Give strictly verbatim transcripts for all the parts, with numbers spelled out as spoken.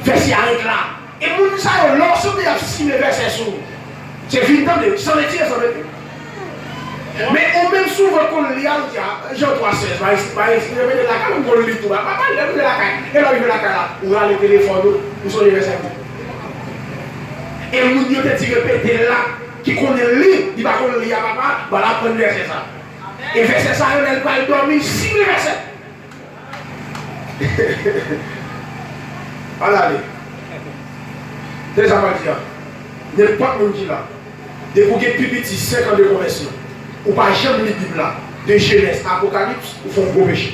Vèsè a ret la. E moun sa yo, lè w sanble y ap simen vèsè sou ou, se vin tande, san retire, san mete. Men ou menm souvan konn li a, ou di, a, Jan twa sèz, pa isi, pa isi, repete lakay, ou konn li tou, pa, pa, pa, lè rive lakay, e lè w rive lakay la, ou rale telefòn ou, ou sonje vèsè a. E moun yo te di repete l la, ki konnen li, li pa konn li a, papa, ba l aprann vèsè sa. E vèsè sa yo, lè l pral dòmi, simen vèsè. Ann ale. Tande sa m ap di a. Nenpòt moun ki la, depi w gen pi piti senk an de konvèsyon, ou pa janm li Bib la, de Jenèz a Apokalips, ou fè yon gwo peche.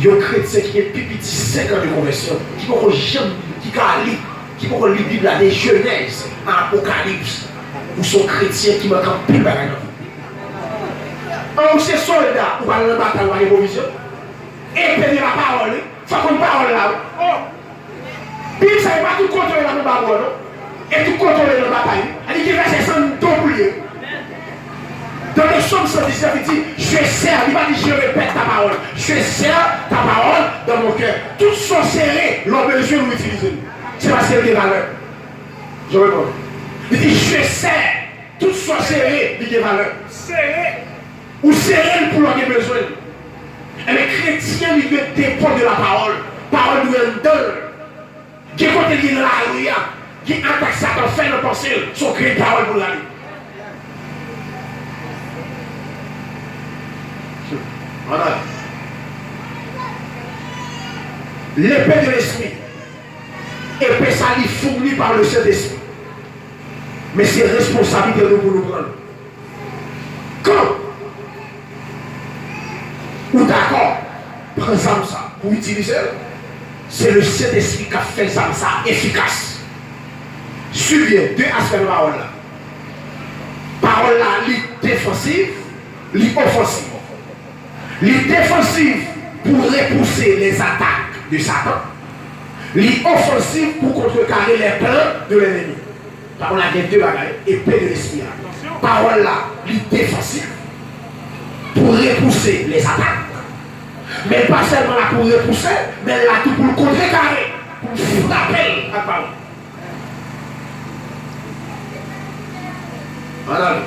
Yon kretyen ki gen pi piti senk an de konvèsyon, ki poko janm, ki ka li, ki poko li Bib la, de Jenèz a Apokalips, ou se yon kretyen ki manke anpil bagay nan vi. An, ou se sòlda, ou pral nan batay, ou pa gen pwovizyon. Epe de la pawòl, wi. Fò konn pawòl la, wi. Bib sa, e pa tout kote w ye l ap anba bò, non. E tout kote w ye l nan batay, wi. Li gen vèsè san do pou l ye. Dans le psaume cent dix-neuf, il dit, je serre, li pa di je répète ta parole. Je serre ta parole dans mon cœur. Tout sa w sere, lè w bezwen l, ou itilize l. Se paske l gen valè. Je réponds. Li di, je serre. Tout sa w sere, li gen valè. Ou sere l pou lè w gen bezwen l. Enben, kretyen, li dwe depann de la pawòl. Pawòl dwe anndan l. Gen kote l ye nan lari a, gen atak Satan fè nan panse l, se yon grenn pawòl pou l rale. Ann ale. Lepe de lespri. Epe sa li founi pa le Sentespri. Men se responsablite nou pou nou pran l. Kan ou dakò pran zam sa pou itilize l, se le Sentespri k ap fè zam sa efikas. Swiv byen, de aspè nan pawòl la. Pawòl la, li defansiv, li ofansiv. Li defansiv pou repouse les attaques de Satan. Li ofansiv pou kontrekare les plans de l'ennemi. Pawòl la gen de bagay, epe de lespri a. Pawòl la, li defansif pou repouse les attaques. Men l pa sèlman la pou repouse, men l la tou pou l kontrekare, pou l frape l ak pawòl. Ann ale.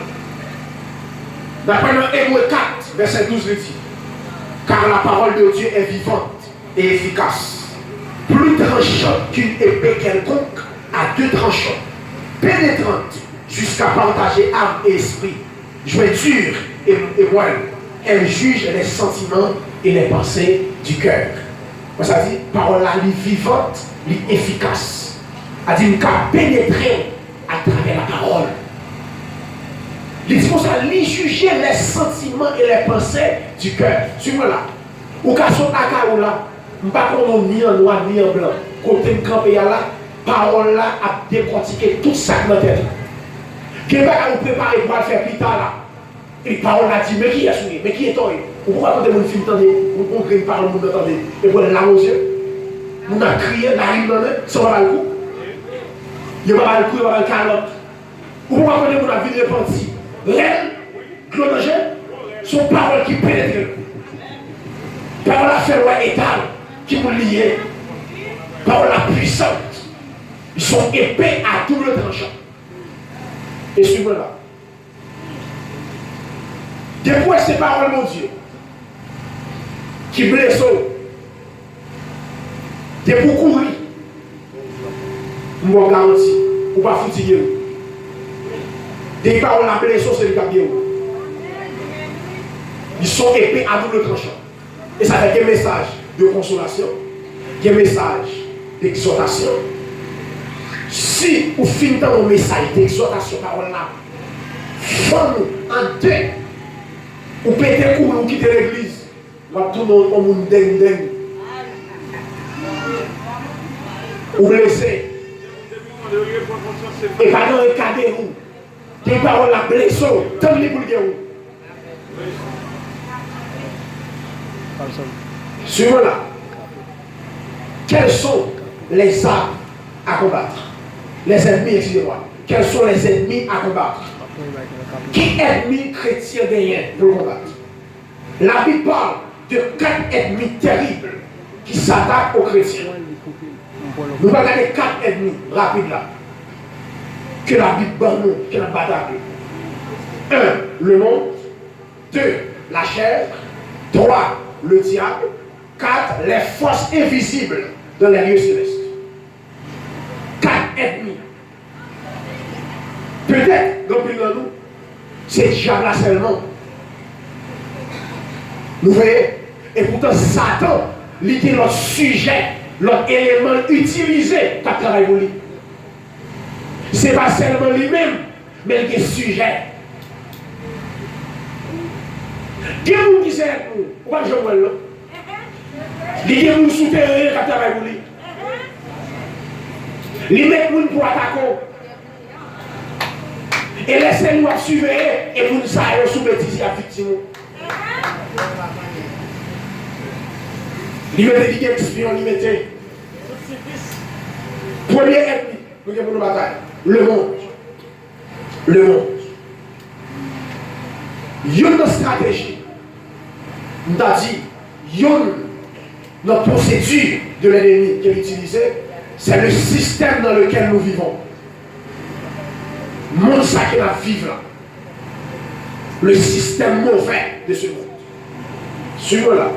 Daprè nan Ebre kat, vèsè douz, li di, car la parole de Dieu est vivante et efficace, plus tranchante qu'une épée quelconque à deux tranchants, pénétrante jusqu'à partager âme et esprit, jointure et, et moelle. Elle juge les sentiments et les pensées du cœur. Wè sa di, pawòl la, li vivant, li efikas. Sa di, li ka penetre atravè la parole. Li di konsa, li jije les sentiments et les pensées du cœur. Swiv mwen la. Ou ka sot lakay ou la, m pa konnen w ni an nwa ni an blan. Kote m kanpe a la, pawòl la ap dekòtike tout sa k nan tèt ou. Gen bagay ou prepare pou al fè pita la. E pawòl la di, men kiyès ou ye, men ki eta w ye. Ou poko kote moun fin tande yon, yon grenn pawòl moun nan tande, epi w wè l lame o zye. Moun nan kriye, larim nan men, san w pa ba l kou. Yo pa ba l kou, yo pa ba l kalòt. Ou pa konnen moun ap vin repanti. Rèl, dlo nan je, se yon pawòl ki penetre l. Pawòl la fè l wè eta l, ki moun li ye. Pawòl la pwisant. Li se yon epe a double tranchan. E swiv mwen la. Depi w wè se pawòl Bondye ki blese w, depi w kouri, m ba w garanti, ou pa fouti geri. Depi pawòl la blese w, se li k ap geri w. Li se yon epe a double tranchan. E sa fè gen mesaj de konsolasyon, gen mesaj de egzòtasyon. Si ou fin tande yon mesaj de egzòtasyon, pawòl la fann ou an de, ou pete kouri, ou kite legliz, w ap tounen yon moun dengdeng. Ou blese. E pa gen anyen k ka geri w. Depi pawòl la blese w, tann li pou l geri w. Swiv mwen la. Quelles sont les armes à combattre? Les ennemis, excusez-moi. Quels sont les ennemis à combattre? Ki ènmi kretyen genyen pou l konbat? La Bible parle de quatre ennemis terribles qui s'attaquent aux chrétiens. Nou pral gade kat ènmi rapid la ke Labib ban nou, ke n ap batay avè yo. Un, le monde. Deux, la chair. Trois, le diable. Quatre, les forces invisibles dans les lieux célestes. Kat ènmi. Petèt, gen anpil nan nou, se dyab la sèlman nou veye. Epoutan, Satan, li gen lòt sijè, lòt eleman l itilize k ap travay pou li. Se pa sèlman li menm, men l gen sijè. Gen moun ki se ènmi w, ou p ap janm wè l non. Li gen moun sou teren k ap travay pou li. Li met moun pou atake w. E lè se li w ap siveye, e moun sa yo sou betiz y ap viktim ou. Li mete, li gen espyon, li mete. Premye ènmi nou gen pou nou batay, lemonn. Lemonn. Youn nan estrateji, m ta di, youn nan pwosedi de lènmi ke l itilize, c'est le système dans lequel nous vivons. Monn sa ke n ap viv la. Le système mauvais de ce monde. Suiv mwen la.